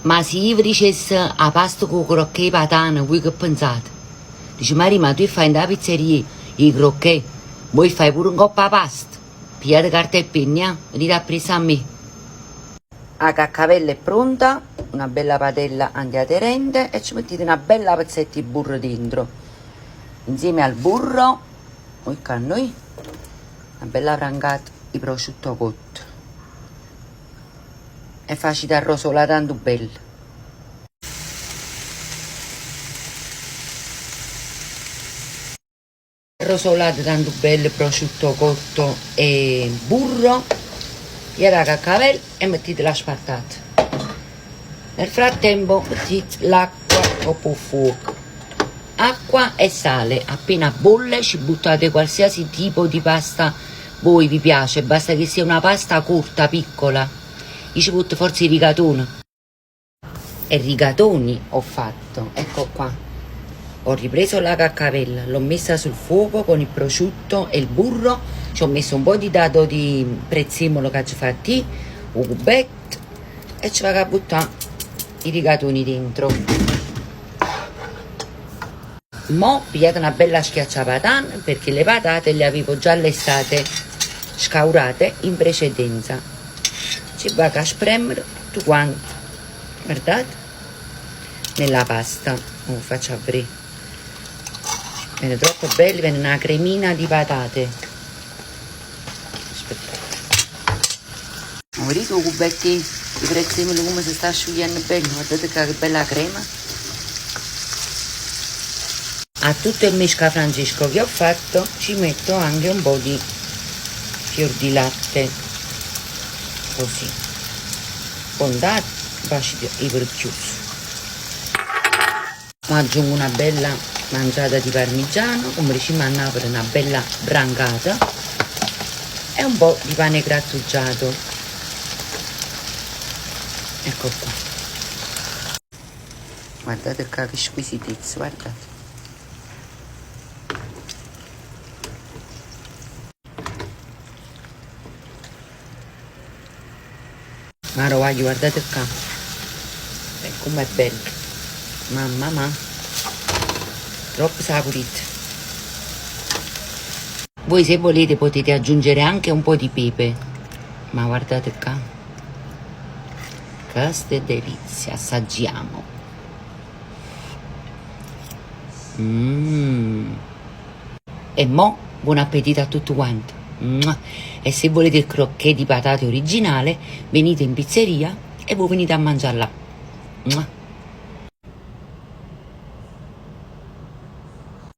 Ma si io ve dicesse 'a pasta cu 'o crocchè 'e patane, vuje che penzate? Dice Marì, ma tu 'e fai 'int' 'a pizzeria 'e crocchè, mo 'e fai pure 'ncopp' 'a pasta? Pigliate carta e penna, ja, venite appriesso a me. 'A caccavella è pronta, una bella padella antiaderente e ci mettite 'na bella pezzetta 'e burro dentro. Insieme al burro, oi ccà noi, 'na bella vrancata 'e prosciutto cotto. E facite arrosolà tantu bello. Arrosolate tantu bello prosciutto cotto e burro, pigliate 'a caccavella e mettitela a spartata. Nel frattempo mettite l'acqua 'ncopp' 'o fuoco, acqua e sale, appena bolle ci buttate qualsiasi tipo di pasta voi vi piace, basta che sia una pasta corta, piccola, io ci butto forse 'e rigatoni. E rigatoni ho fatto, ecco qua. Ho ripreso la caccavella, l'ho messa sul fuoco con il prosciutto e il burro, ci ho messo un po' di dado di prezzemolo che aggio fatto io, 'o cubetto e ci vaco a buttà i rigatoni dentro. Mo pigliate 'na bella schiacciapatane perché le patate le avevo già lessate, scaurate in precedenza. Ci vaco a spremmere tutto quanto, guardate, nella pasta, 'o faccio a verè. Viene troppo bello, viene 'na cremina di patate. Aspettate. 'O vedite 'o cubetto 'e prezzemolo comme se sta sciuglienno bello? Guardate ccà che bella crema. A tutto il mescafrancesco che ho fatto ci metto anche un po' di fior di latte, così, contate, facite 'e preziuso. Mo aggiungo una bella mangiata di parmigiano, comme dicimmo a Napoli 'na bella vrancata e un po' di pane grattugiato. Ecco qua. Guardate ccà che squisitezza, guardate. Maro guagliù guardate ccà e comm'è bello mamma mà troppo sapurit. Voi se volete potete aggiungere anche un po' di pepe ma guardate ccà chesta è delizia assaggiamo. Mmm. E mo buon appetito a tutt quant. E se volete il crocchè di patate originale venite in pizzeria e v'o venite a mangià là.